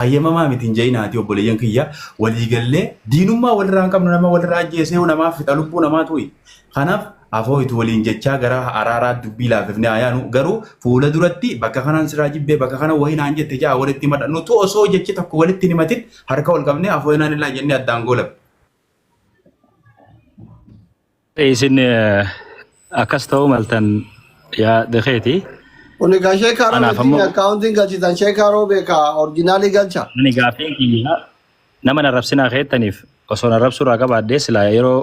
Hayyamamaa miti hin ja'inaati obboleeyyan kiyya walii gallee diinummaa walirraa hin qabnu nama walirraa ajjeesee namaaf fixa lubbuu namaa tu'i. Kanaaf afooytu waliin jechaa gara araaraa dubbii laafifnee haa yaanu garuu fuula duratti bakka kanaan sirraa jibbee bakka kana wayii naan jette ja'a walitti himadha nutu osoo jechi tokko walitti hin himatin harka ol qabnee afooynaan illaa jennee addaan goolabne. Isin akkas ta'uu maltan yaada keeti. Kuni kan sheekaa Anaaf roobeetiin ammoo akkaawuntiin galchitan sheekaa roobee ka orjinaalii galcha. ani gaaffiin kiyya nama na rabsinaa keettaniif osoo na rabsuu irraa qabaadhee silaa yeroo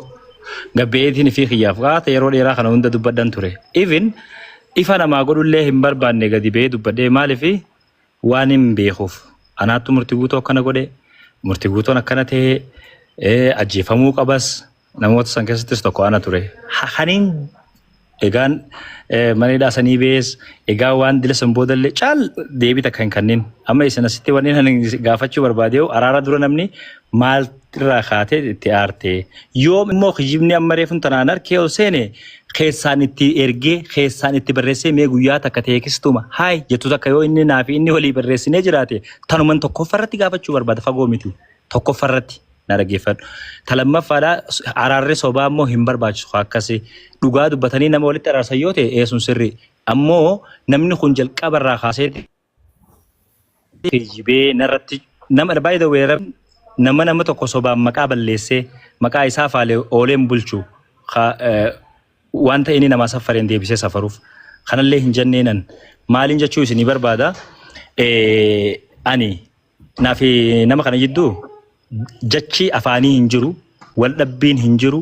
gabbeetiin fi kiyyaaf qaata yeroo dheeraa kana hunda dubbadhan ture. Even ifa namaa godhullee hin barbaanne gadi ba'ee dubbadhee maaliif waan hin beekuuf anaattu murtii guutuu akkana godhe murtii guutuun akkana ta'e ajjeefamuu qabas namoota san keessattis tokko ana ture. Kaniin egaan mana hidhaa sanii bees egaa waan dila san boodallee caal deebii takka hin kennin. Amma isin asitti wanni ani gaafachuu barbaade araara dura namni maal irraa kaatee itti aarte. Yoom immoo kijibni amma reefun tanaan harkee ol seene keessaan itti ergee keessaan itti barreessee mee guyyaa takka teekistuma haay jettu takka yoo inni naa fi inni walii barreessinee jiraate tanuman tokkoffarratti gaafachuu barbaada fagoo miti. Tokkoffarratti na dhaggeeffadhu. Ta lammaffaadha araarri sobaa immoo hin barbaachisu akkasi dhugaa dubbatanii nama walitti araarsan yoo ta'e eesun sirrii. Ammoo namni kun jalqaba irraa kaasee kijibee narratti nama by the way nama nama tokko sobaan maqaa balleessee maqaa isaa faalee ooleen bulchu wanta inni namaa safareen deebisee safaruuf kanallee hin jenneenan maaliin jechuu isinii barbaada ani naafi nama kana jidduu jechi afaanii hin jiru wal dhabbiin hin jiru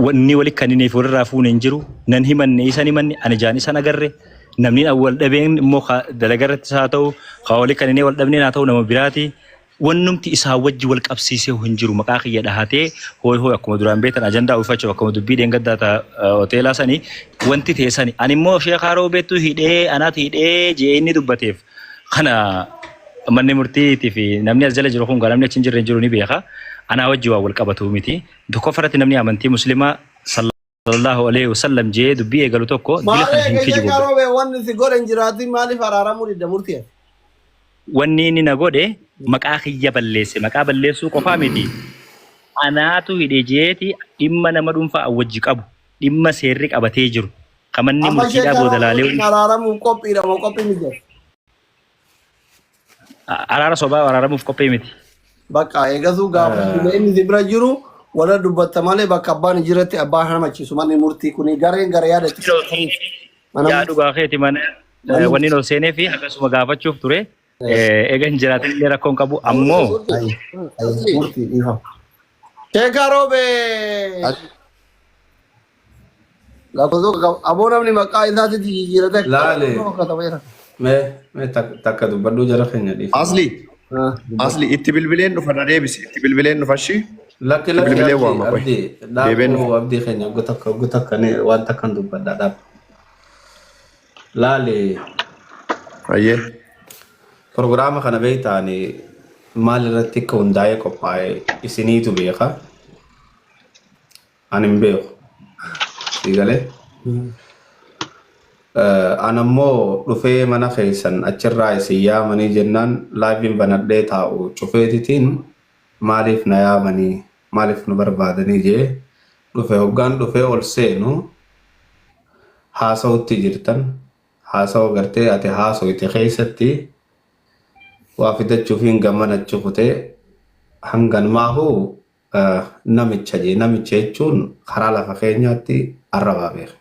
wanni wali kanniniif walirraa fuune hin jiru nan himanne isan himanne ani jaan isan agarre namni wal dhabeen immoo dalagarrattis haa ta'u ka wali kanninee wal dhabneen haa ta'u nama biraati wannumti isaa wajji wal qabsiisee hin jiru maqaa kiyya dhahatee hooy hooy akkuma duraan beektan ajandaa uwwifachuuf akkuma dubbii dheengaddaa ta hoteelaa sanii wanti ta'e sani ani immoo sheekaa roobeettu hidhee anaatu hidhee jee inni dubbateef kana manni murtiitii fi namni as jala jiru kun namni achi hin jirre hin jiru ni beeka. Anaa wajji waan wal qabatu miti. Tokkoffarratti namni amantii muslimaa sallallahu alaihi wasallam jee dubbii eegalu tokko dila Maali kana hin eega kijibu. sheekaa roobee wanni si godhe hin jiraatin maaliif araaramuu didda murtii ati? Wanni inni na godhe maqaa kiyya balleesse. Maqaa balleessuu qofaa miti. Anaatu hidhe jeeti dhimma nama dhuunfaa wajji qabu dhimma seerri qabatee jiru. Ka manni Amma murtiidhaa sheekaa booda laalee roobee araaramuuf qophiidha moo qophii miti? Araara sobaa araaramuuf qophii miti. Bakka eegasuu gaafa inni si bira jiru warra dubbatta malee bakka abbaan hin jirretti abbaan hamachiisu manni murtii kuni gareen gara yaada itti fudhataniif. Mana Yaa dhugaa keeti mana wanni ol seenee fi akkasuma gaafachuuf ture. Eega hin jiraatin illee rakkoon qabu ammoo murtii dhiifama. Sheekaa roobee. Lakkoofsa aboo namni maqaa isaatitti jijjiirate Laale. katabeera. Mee mee takka dubbadhuu jara keenya dhiifama. Asli, asli itti bilbileen dhufa na deebisi. Itti bilbileen dhufa shi. Lakki Itti lakki bilbileen abdii waama qoy. abdii Deebeen dhaabuu dhufa. abdii keenya oggu takka ni waan takkan dubbadha dhaab. Laale Ayyee. Prograama kana beektaani maal irratti akka hundaa'ee qophaa'e isiniitu beeka. Ani hin beeku. Sii galee? An ammoo dhufee mana keessan achirraa isin yaamanii jennaan laayiviin banadhee taa'u cufeetitiin maaliif na yaamanii maaliif nu barbaadanii jee dhufe hoggaan dhufee ol seenu haasawutti jirtan haasawa gartee ati haasoyte keessatti waa fidachuufiin gamana achi kutee hanganmaahuu Namicha jee namicha jechuun karaa lafa keenyaatti arrabaa beeka.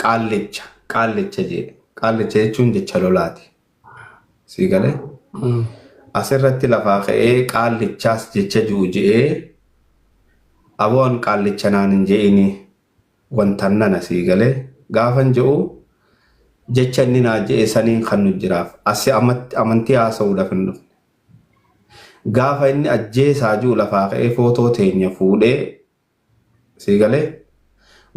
Qaallicha qaallicha jee qaallicha jechuun jecha lolaati. Sii galee? Asirratti lafaa ka'ee qaallichaas jecha ji'u je'ee aboon qaallicha naan hin je'ini wantan nana sii galee gaafan je'u jecha inni naa je'e saniin kan nu jiraaf asi amantii haasa'uudhaaf hin dhufne. Gaafa inni ajjeesaa jiru lafaa ka'ee footoo teenya fuudhee sii galee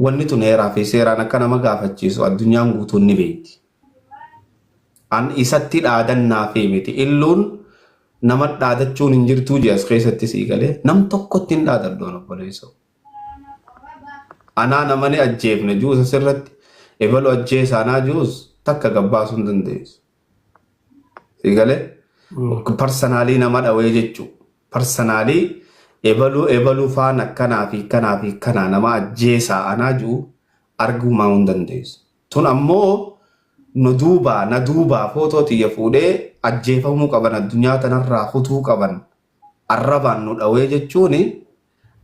wanni tun heeraa fi seeraan akka nama gaafachiisu addunyaan guutuun ni beekti. An isatti dhaadannaa fi miti illuun nama dhaadachuun hin jirtuu jee as keessatti sii galee nam tokkotti hin dhaadadhu an obboleessoo. Anaa nama ni ajjeefne juus asirratti ebalu ajjeesa anaa juus takka gabbaasuu hin dandeessu. Si galee personally nama dhawee jechuu. Personally ebaluu ebaluu faan akkanaa fi kanaa fi kanaa nama ajjeesaa anaa jiru arguu maa hin dandeessu. Tun ammoo nu duubaa na duubaa footoo tiyya fuudhee ajjeefamuu qaban, addunyaa tanarraa kutuu qaban, arrabaan nu dhawee jechuun,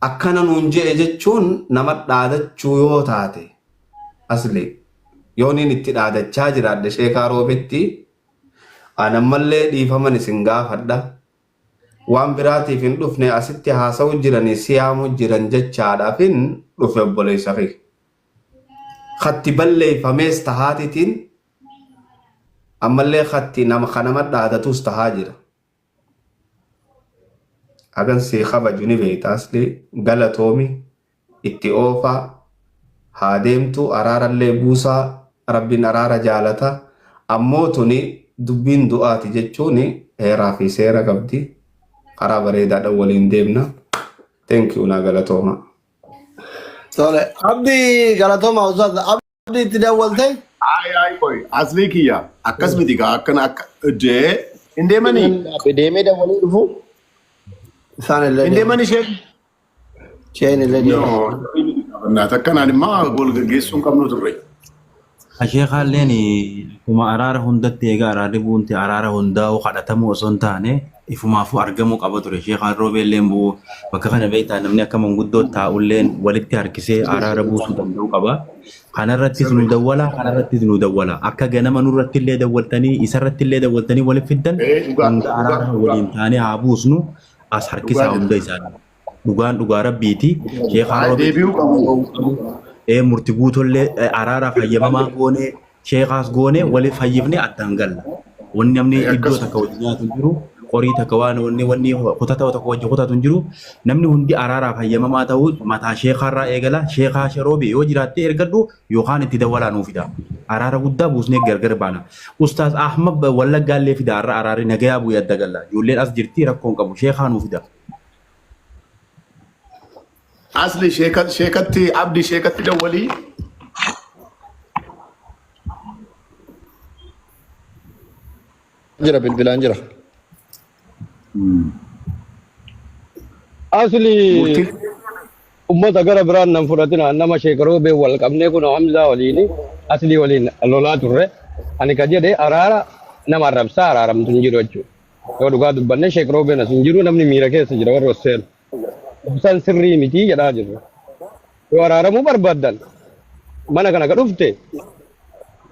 akkana nuun je'e jechuun nama dhaadachuu yoo taate, asli yooniin itti dhaadachaa jiraadhe sheekaa roobetti anammallee dhiifaman isin gaafadha. Waan biraatiif hin dhufne, asitti haasa'u jiranii siyaamu jiran jechaadhaafin dhufe, obboleessa kee. Katti balleeffamees tahaatitiin ammallee katti nama kanama dhaadatus tahaa jira. Hagan sii kabaju ni beekta, asli galatoomi. Itti oofaa haa deemtu, araarallee buusaa, rabbiin araara jaalata. Ammoo tuni dubbiin du'aati jechuun heeraa fi seera qabdi, karaa bareedaadhaan waliin deemna. Thank you, naa galatooma. Tole. Abdii, galatooma ustaaz. Abdii, itti dawwalte? Ay ay, qoy, aslii kiyya akkas miti gaa, akkana akka dee hin deemanii. Deemee dawwalee dhufu. Isaan illee hin deemanii isheen. Isheen illee deeman. No, akkanaan immoo wal gaggeessuu hin qabnu turre. Sheekaalleen akkuma araara hundatti egaa araarri buunti araara hundaa'uu kadhatamuu osoo hin taane ifumaafuu argamuu qaba ture. Sheekaan roobeelleen bu'uu bakka kana beektaa, namni akka manguddoo taa'ulleen walitti harkisee araara buusuu danda'uu qaba. Kanarrattis nu dawwala, kanarrattis nu dawwala. Akka ganama nurratti illee dawwaltanii isarratti illee dawwaltanii walitti fiddan Dhugaa, hunda araara dhugaa. waliin taanee haa buusnu, as harkisaa Dhugaa. Hunda isaanii. Dhugaan dhugaa rabbiiti. Sheekaan Ay, roobee deebi'uu qabu. Murti guutollee araara fayyamamaa goone, sheekaas goone, wali fayyifne addaan galla. Wanni namni iddoo takka wajji nyaatu hin jiru, qorii takka waan wanni kutata tokko wajji kutatu hin jiru. Namni hundi araaraaf hayyamamaa ta'uu mataa sheekaarraa eegala. Sheekaa sheroobi yoo jiraatte ergadhu yookaan itti dawwalaa nuu fida. Araara guddaa buusnee gargar baana. Ustaaz Ahmad Wallaggaallee fida, har'a araarri nagayaa bu'ee adda galla. Ijoolleen as jirti, rakkoo hin qabu. Sheekaa nuu fida. Asli sheekatti, abdi, sheekatti dawwalii. Jira, bilbilaan jira. Asli Murtii ummata gara biraan nan fudhatina, nama Sheek Roobee wal qabnee kun Hamzaa waliin, Aslii waliin lolaa turre. Ani ka jedhe araara nama arrabsaa araaramtu hin jiru jechuudha. Yoo dhugaa dubbanne, Sheek Roobeen as hin jiru, namni miira keessa jira warra seenu. Ibsaan sirrii miti jedhaa jirra. Yoo araaramuu barbaaddan mana kana ka dhufte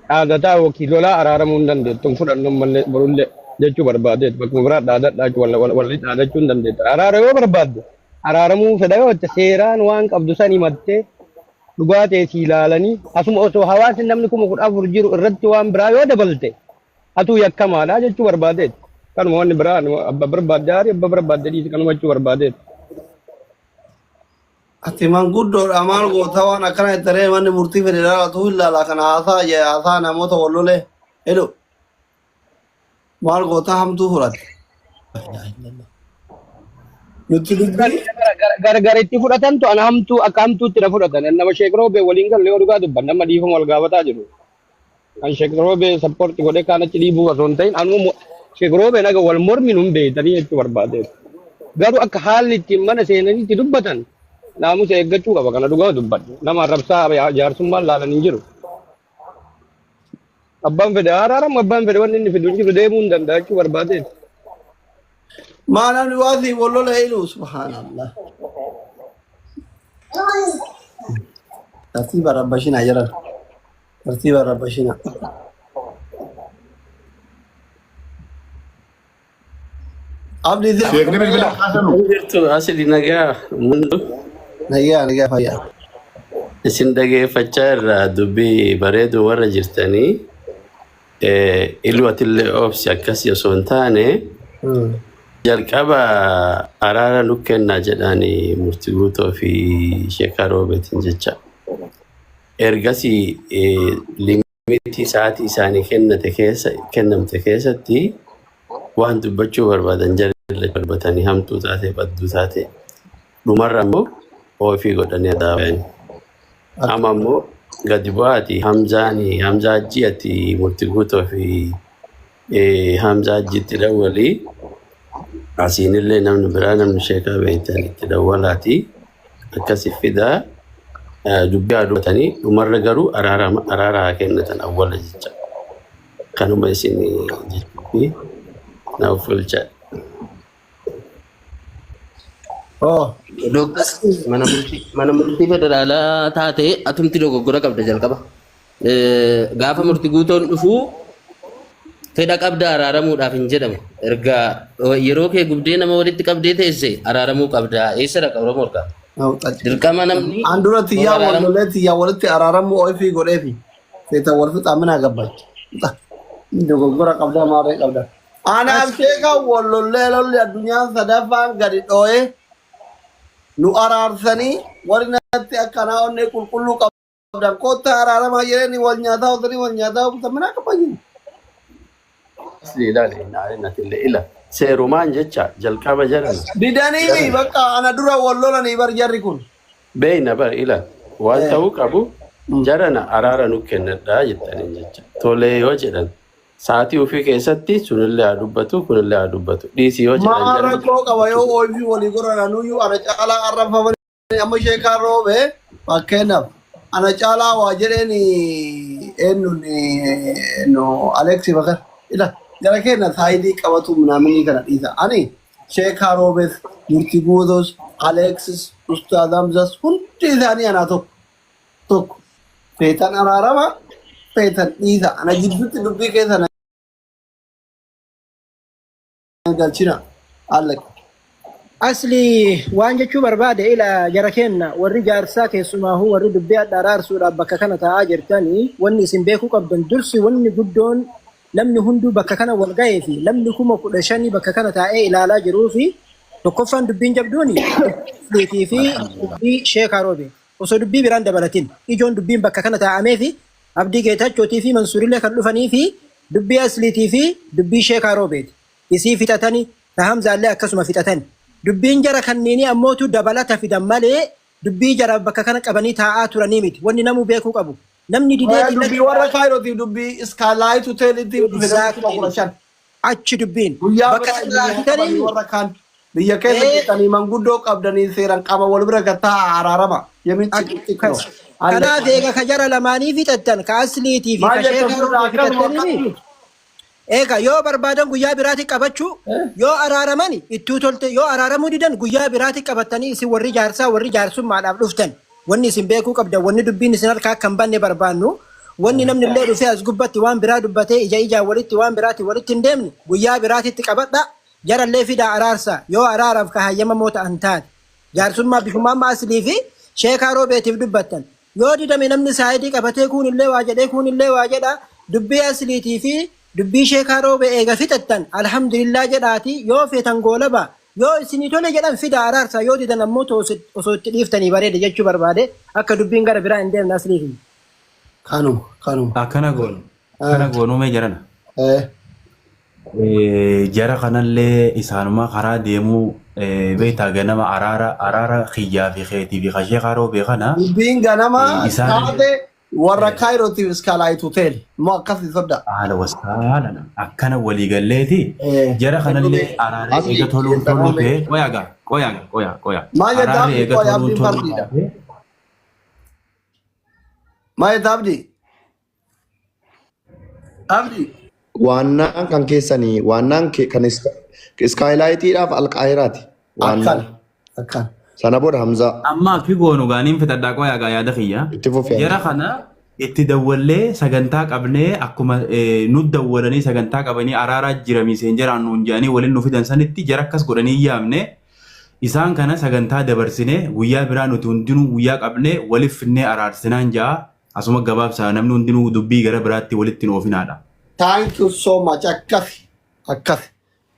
dhaadataa yookiin lolaa araaramuu hin dandeettu, hin fudhannu mallee borullee jechuu barbaadeet bakkuma biraa dhaadadhaa walli dhaadachuu hin dandeetta. Araara yoo barbaadde, araaramuu fedha yoo jette, seeraan waan qabdu san himattee dhugaa ta'e si ilaalanii asuma osoo hawaasni namni 14,000 jiru irratti waan biraa yoo dabalte atuu yakkamaadha jechuu barbaadeet. Kanuma, wanni biraa abba barbaadde aari, abba barbaadde dhiisi, kanuma jechuu barbaadeet. Ati manguddoodha, maal goota waan akkana jettaree? Manni murtii federaalaa tu ilaala kana, haasaa haasaa namoota wal lolee jedhu maal goota hamtuu fudhatte. Nutti dubbii Gargaritti fudhatantu ana hamtuu akka hamtuutti na fudhatan. Nama Sheek Roobee waliin galle, yoo dhugaa dubban nama dhiifama wal gaafataa jiru. Kan Sheek Roobee support godhee kaan achi dhiibuu osoo hin ta'in, anuu Sheek Roobee naga wal morminu hin beeytanii jechuu barbaadeetu. Garuu akka haalli ittiin mana seenanii itti dubbatan naamusa eeggachuu qaba, kana dhugaa dubbadhu. Nama arrabsaa jaarsummaan laalan hin jiru. Abbaan fedhe araaramu, abbaan fedhe wanni inni fidu hin jiru, deemuu hin danda'a jechuu barbaadeetu. Maa namni waasii wal lola ilu, subhaanallah. Tartiiba rabbashinaa jedhan. Tartiiba rabbashinaa. Abdii. Sheekni bilbila kaasanu. Jirtu asli, nagaa mundu? Nagaa, nagaa, fayyaa. Isin dhageeffachaa irraa dubbii bareedu warra jirtanii, ilu atillee obsi, akkasii osoo hin taane jalqaba araara nu kennaa jedhanii murtii guutoo fi sheekaa roobeetiin jecha. Ergasii limit sa'aatii isaanii kennate keessa kennamte keessatti waan dubbachuu barbaadan jarri dubbatanii, hamtuu taate badduu taate, dhumarra immoo ofii godhanii adaaban. Amma immoo gadi bu'aati Hamzaan, Hamzaa Hajji, ati murtii guutoo fi Hamzaa Hajjiitti dawwalii, asiinillee namni biraa, namni sheekaa beektan itti dawwalaati akkasi fidaa, dubbii haa dubbatanii, dhumarra garuu araara araara haa kennatan awwala jecha. Kanuma isin jechuufi naaf fulcha. Oh. Dooktar, mana murtii federaalaa taate atumti dogoggora qabda jalqaba. Gaafa murtii guutoon dhufuu fedha qabda araaramuudhaaf hin jedhamu. Erga yeroo kee gubdee nama walitti qabdee teesse araaramuu qabda. Eessa dhaqa Oromoo harkaa? Dirqama namni An dura tiyyaa wal araaramu. Lolee tiyyaa walitti araaramuu ofii godheefi. Seeta wal fixaa gabbachi. Dogoggora qabdaa, maarree qabda. Anaaf sheekaa wal lollee, lolli addunyaan sadaffaan gadi dhoo'ee nu araarsanii, warri natti akkanaa onnee qulqulluu qabdan kottaa araaramaa jedhanii wal nyaataa otanii wal nyaataa ofisan minaa qabanyi. Asli ilaali, natillee ila seerumaan jecha jalqaba jedhan. Didanii bakka ana dura wal lolanii bar jarri kun. Beeyna bar, ila waan ta'uu qabu jarana araara nu kennadhaa jettanii jecha tolee yoo jedhan, sa'aatii ofii keessatti sunillee haa dubbatu, kunillee haa dubbatu, dhiisi yoo jedhan Maa jarri rakkoo qaba yoo ofii walii godhan? Anuyyuu ana caalaa arrabfamanii, amma sheekaan roobe fakkeenyaaf ana caalaa waa jedheen eenyuun no Aleeksi Bakar ila jara keenya saayidii qabatu minaaminii kana dhiisa. Ani sheekaa roobes, murtii guutos, Aleeksis, Ustaaz Hamzas, hundi isaanii anaa tokko tokko. Feetan araarama, feetan dhiisa, ana jidduutti dubbii keessa na galchina allaqe. Asli, waan jechuu barbaade, ila jara kenna, warri jaarsaa keessumaahuu warri dubbii adda araarsuudhaaf bakka kana taa'aa jirtanii, wanni isin beekuu qabdan dursi, wanni guddoon namni hunduu bakka kana wal ga'ee fi namni 15,000 bakka kana taa'ee ilaalaa jiruu fi tokkoffaan dubbiin jabduuni Asliitii fi dubbii Sheekaa Roobe osoo dubbii biraan dabalatin, ijoon dubbiin bakka kana taa'amee fi Abdii Geetachootii fi Mansuurillee kan dhufanii fi dubbii Asliitii fi dubbii Sheekaa Roobeeti. Isii fixatani, ta Hamzaallee akkasuma fixatani. Dubbiin jara kanneenii ammootu dabalata fidan malee dubbii jara bakka kana qabanii taa'aa turanii miti. Wanni namuu beekuu qabu. Namni dideetiin Dubbii warra Kaayirootiif dubbii Iskaalaayit Hoteelitti dhufe namni 15,000. Achi dubbiin. Guyyaa Bakka biraa sanarraa isin qabanii fixanii warra kaan biyya keessa jirtanii manguddoo qabdanii seeran qaba wal bira gattaa araarama. Yemin xixiqqoo. Akkas. Kanaaf eega ka jara lamaanii fixattan, ka Asliitii fi Maal ka jettan Sheekaa sirraa Roobee akkanuma fixattanii akkasuma. Eega yoo barbaadan guyyaa biraati qabachuu, yoo araaramani ittuu tolte, yoo araaramuu didan guyyaa biraati qabattanii, isin warri jaarsaa, warri jaarsummaadhaaf dhuftan, wanni isin beekuu qabdan, wanni dubbiin isin harkaa akka hin banne barbaannu, wanni namni illee dhufee as gubbatti waan biraa dubbatee ija ijaan walitti waan biraati walitti hin deemne, guyyaa biraatitti qabadha, jarallee fidaa araarsaa, yoo araaraaf ka hayyamamoo ta'an taate. Jaarsummaa bifuma amma Aslii fi Sheekaa Roobeetiif dubbattan. Yoo didame namni saayidii qabatee kuun illee waa jedhee, kuun illee waa jedha. Dubbii Asliitii fi dubbii Sheekaa Roobee eega fixattan alhamdulillah jedhaati, yoo feetan goolaba, yoo isinii tole jedhan fidaa araarsaa, yoo didan ammoo osoo itti dhiiftanii bareeda jechuu barbaade, akka dubbiin gara biraa hin deemne, Aslii kiyya. Kanuma kanuma. Akkana goonu. Akkana goonuu mee jarana. Jara kanallee isaanuma karaa deemuu beektaa, ganama araara araara kiyyaa fi keetii fi kashee kaaroo kana Dubbiin ganama isaan taate warra Kaayirootiif Iskaalaayit Hotel immoo akkasii sodda. Haala wasaala akkana walii galleeti jara kanallee araarri Asli eega toluun toluu jedhamame. ta'e, qoyaa gaa, qoyaa gaa, qoyaa qoyaa. Maal jetta Araarri Abdii? eega Qoya, toluun Abdiin toluu fardiidha. taate. Maal jetta Abdii? Abdii. Waannaan kan keessanii waannaan kan iskaayilaayitiidhaaf Alqaahiraati. Waannaan. Akkana. Akkana. Sana booda Hamzaa. Amma akki goonu gaaniin fixadhaa, qoyaa gaa, yaada kiyya. Itti fufi. Jara kana itti dawwallee sagantaa qabnee, akkuma nu dawwalanii sagantaa qabanii araaraa jira miiseenjaraan nuun jedhanii waliin nu fidan sanitti, jara akkas godhanii yaamne, isaan kana sagantaa dabarsine, guyyaa biraa nuti hundinuu guyyaa qabne waliif finnee araarsinaan ja'a. Asuma gabaabsaa, namni hundinuu dubbii gara biraatti walitti hin oofinaadha. Thank you so much. Akkasi. Akkasi.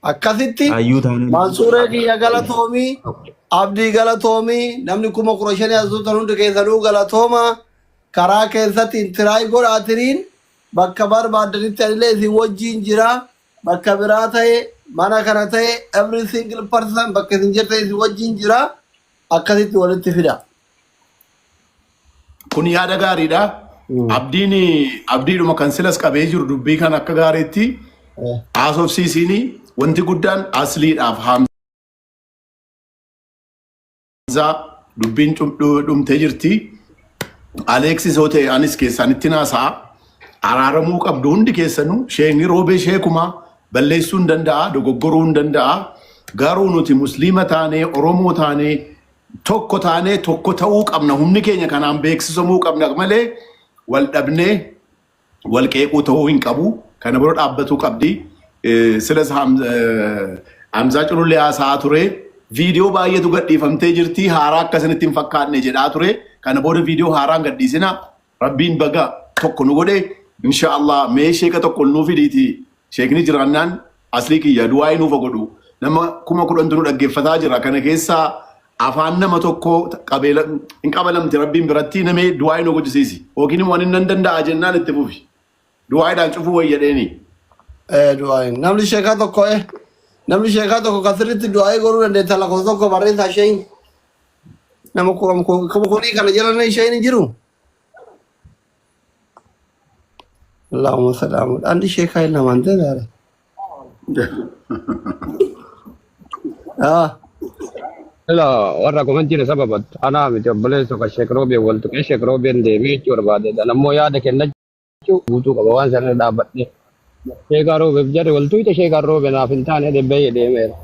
Akkasitti Hayyuu taanee. Mansuuree kiyya galatoomii, Abdii galatoomii, namni 15,000 as turtan hundi keessanuu galatooma. Karaa keessatti intiraay godhaatiriin bakka barbaadanitti anillee isin wajjin jira. Bakka biraa ta'e, mana kana ta'e, every single person bakka isin jirtan isin wajjin jira. Akkasitti walitti fida. Kun yaada gaariidha. Abdiin abdiidhuma kan silas qabee jiru dubbii kan akka gaariitti. Haasofsiisiini wanti guddaan asliidhaaf Hamzaa dubbiin dhumtee jirti. Aleeksis yoo ta'e anis keessaan itti naasa'a. Araaramuu qabdu hundi keessanuu sheekni roobee sheekumaa balleessuu hin danda'a, dogoggoruu hin danda'a. Garuu nuti musliima taanee Oromoo taanee tokko taanee tokko ta'uu qabna. Humni keenya kanaan beeksisamuu qabna malee wal dhabnee wal qeequu ta'uu hin qabu. Kana bira dhaabbatuu qabdi. Silas Hamzaa Culullee haasa'aa ture. Viidiyoo baay'eetu gadhiifamtee jirti. Haaraa akka isinitti hin fakkaanne jedhaa ture. Kana booda viidiyoo haaraan gadhiisina. Rabbiin baga tokko nu godhe. Insha Allah mee sheeka tokko nuu fidiiti. Sheekni jiraannaan aslii kiyya du'aa'ii nuuf godhu. Nama 10,000tu nu dhaggeeffataa jira. Kana keessaa afaan nama tokko qabeela hin qabalamte rabbiin biratti namee du'aa'ii nu gochisiisi. Yookiin immoo ani nan danda'a jennaan itti fufi. Du'aa'iidhaan cufuu wayya dheeni. Du'aa'iin. Namni sheekaa tokko namni sheekaa tokko kan sirriitti du'aa'ii godhuu dandeetta lakkoofsa tokko barreessaa isheen nama 10,000 kana jiran isheen hin jiru. Allahumma salaamu. Andi sheekaa hin lamaan ta'e laala. Ah. Ila warra komentiin sababattu anaa miti obboleessa kan Sheek Roobeen wal tuqee Sheek Roobeen deemee jechuu barbaade. Ammoo yaada kennachuu guutuu qaba waan sana dhaabbadhe. Sheekaa Roobeef jarri wal tuqxe Sheekaan Roobee naaf hin taane debbee deemeera.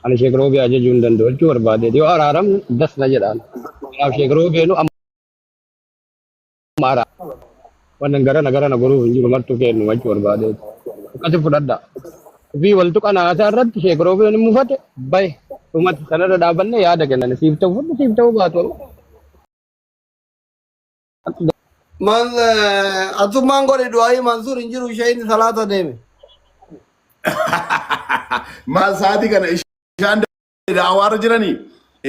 Ani Sheek Roobee ajajuu hin danda'u jechuu barbaade. Yoo araaram das na jedhaan. Kanaaf Sheek Roobeenu amma araara. Wannan garana garana goruuf hin jiru martuu kennu jechuu barbaade. Akkasi fudhadha. Ofii wal tuqan haasaa irratti Sheek Roobeen hin mufate bahe dhumatti sanarra dhaabanne yaada kennan siif ta'u fudhu siif ta'uu baatu. Man atummaan godhe du'aa'ii Mansuur hin jiru isheen salaata deeme. Maal sa'aatii kana ishaan da'awaarra jiranii.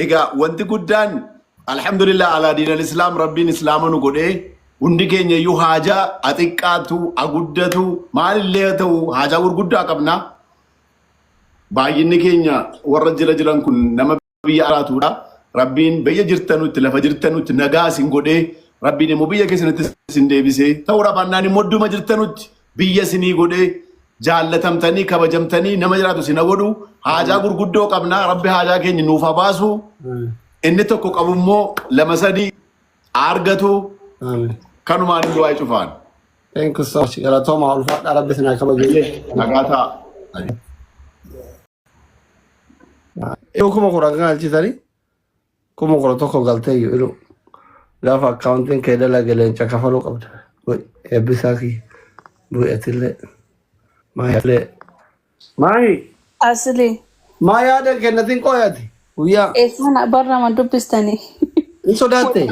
Egaa wanti guddaan alhamdulillah alaa diinal islaam rabbiin islaama nu godhee hundi keenya iyyuu haajaa axiqqaatu aguddatu maalillee haa ta'u haajaa gurguddaa qabna. Baay'inni keenya warra jira jiran kun nama biyya alaatuudha. Rabbiin biyya jirtanutti lafa jirtanutti nagaa isin godhee rabbiin immoo biyya keessanitti isin deebisee ta'uu dhabaannaan immoo idduma jirtanutti biyya isinii godhee jaallatamtanii kabajamtanii nama jiraatu isin haa godhu haajaa gurguddoo qabna rabbi haajaa keenya nuuf haa baasu inni tokko qabu immoo lama sadii argatu Amiin. kanumaan inni waa'ee cufaan. Thank you so much. Galatooma ulfaadhaa rabbi isin haa kabaju. Nagaa ta'a. Iluu 10,000 kan galchitanii 11,000 galtee iyyuu iluu gaafa akkaawuntiin kee dalage leenca kafaluu qabda. Eebbisaa kiyya bu'eetillee maayillee. Maayi Asli maa yaada kennatiin qooyati guyyaa eessana barra ma dubbistanii? Hin sodaatte.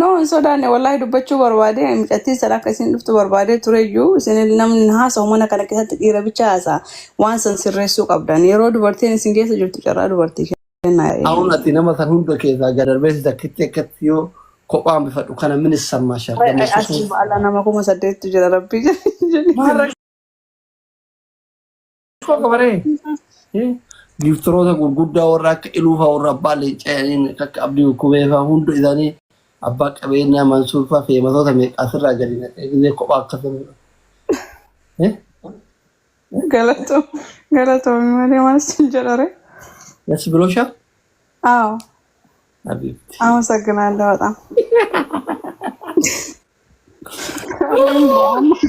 No, hin sodaanne wallahi dubbachuu barbaade mucattiin sana akka isin dhuftu barbaadee tureyyuu isin namni haasa'u mana kana keessatti dhiira bicha haasa'a waan san sirreessuu qabdan yeroo dubartiin isin keessa jirtu carraa dubartii kennaa. Ahuun ati nama san hunda keessaa gad darbee si takkitti akkatti yoo kophaa hambifadhu kana min issammaashar gammachuu Asii sun. ba'ala nama 8,000tu jira rabbii jedhi. Maal rakkoo qabaree? Giiftiroota gurguddaa warra akka Iluu fa'aa warra abbaa leencaa jedhaniin akka Abdii Hukumee fa'aa hunda isaanii abbaa qabeenyaa Mansuur fa'aa feematoota meeqa asirraa gadi naqee gisee kophaa akkasii. Galatoo galatoomi malee maal sin jedhare? Yes bilosha? አዎ Habibti. አመሰግናለሁ በጣም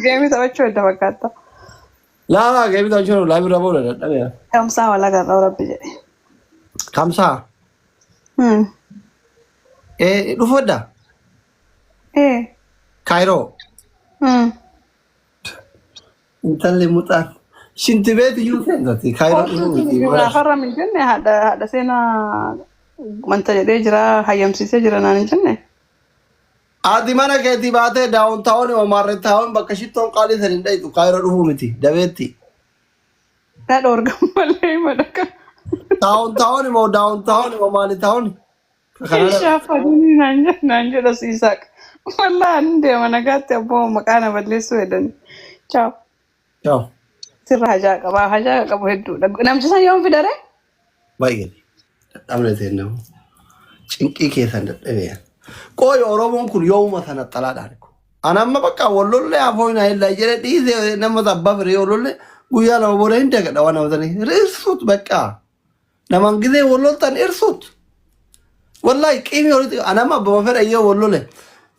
Geemii taphachuu edda fakkaata. Laa laa geemii taphachuu laa bira booda dadhabeera. Kamsaa wal agarra rabbi jedhe. Kamsaa? Ee dhufadha? Ee. Kaayiroo? Intalli muxaan shinti beeti iyyuu seentati kaayiroo dhufuu miti Gibira farra hin jenne haadha haadha seenaa wanta jedhee jira hayyamsiisee jira naan hin jenne. Ati mana keetii baatee daawuntaawwan maarree taawwan bakka shittoon qaalii san hin dhayitu kaayiroo dhufuu miti dabeetti. Na dhoorgan malee madaka. Daawuntaawwan moo daawuntaawwan moo maali taawwan? Kanarra Shaafaanii naan jedha naan jedha siisaaq. Wallaahi ani deema nagaatti abboo maqaa na balleessuu hedani. Chaaw. Chaaw. Sirra hajaa qabaa hajaa qabu hedduudha. Namtichi san yoom fidare? Baay'ee dadhabne seenna. Cinqii keessan dadhabee. Qooyi Oromoon kun yoomuma sana xalaadhaan. Ana amma bakka wallollee afoo hin illaa jedhee dhiisee nama abbaa firee wallollee guyyaa 2 booda hin dagadha waan nama sanii. Irsut bakka. Naman gizee walloltan irsut. Wallahi qiimii walitti anama abbama fedha yoo wallole.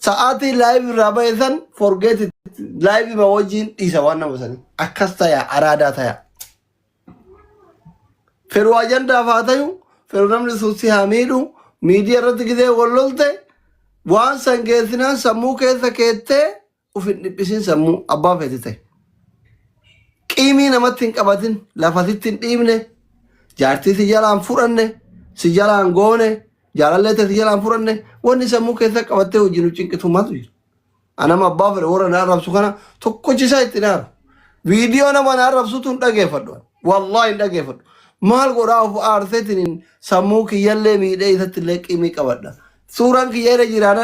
Sa'aatii live irraa bahe san forget it, live ma wajjin dhiisa waan nama sanii. Akkas tayaa araadaa tayaa. Fedhu ajandaaf haa ta'u, fedhu namni sun si haa miidhu, miidiyaa irratti gizee wallolte waan san geessinaan sammuu keessa keettee uf hin dhiphisin, sammuu abbaa feeti ta'e. Qiimii namatti hin qabatin, lafasitti hin dhiibne, jaartii si jalaan fudhanne, si jalaan goone, jaalallee ta'e si jalaan fudhanne, wanni sammuu keessa qabattee hojii nu cinqitu maaltu jira? Anama abbaa fedhe warra na arrabsu kana tokkochi isaa itti naaru. Viidiyoo nama na arrabsutu hin dhageeffadhu. Wallaahi hin dhageeffadhu. Maal godhaa of aarseetiin sammuu kiyyallee miidhee isatti illee qimii qabadha. Suuraan kiyya irra jiraana.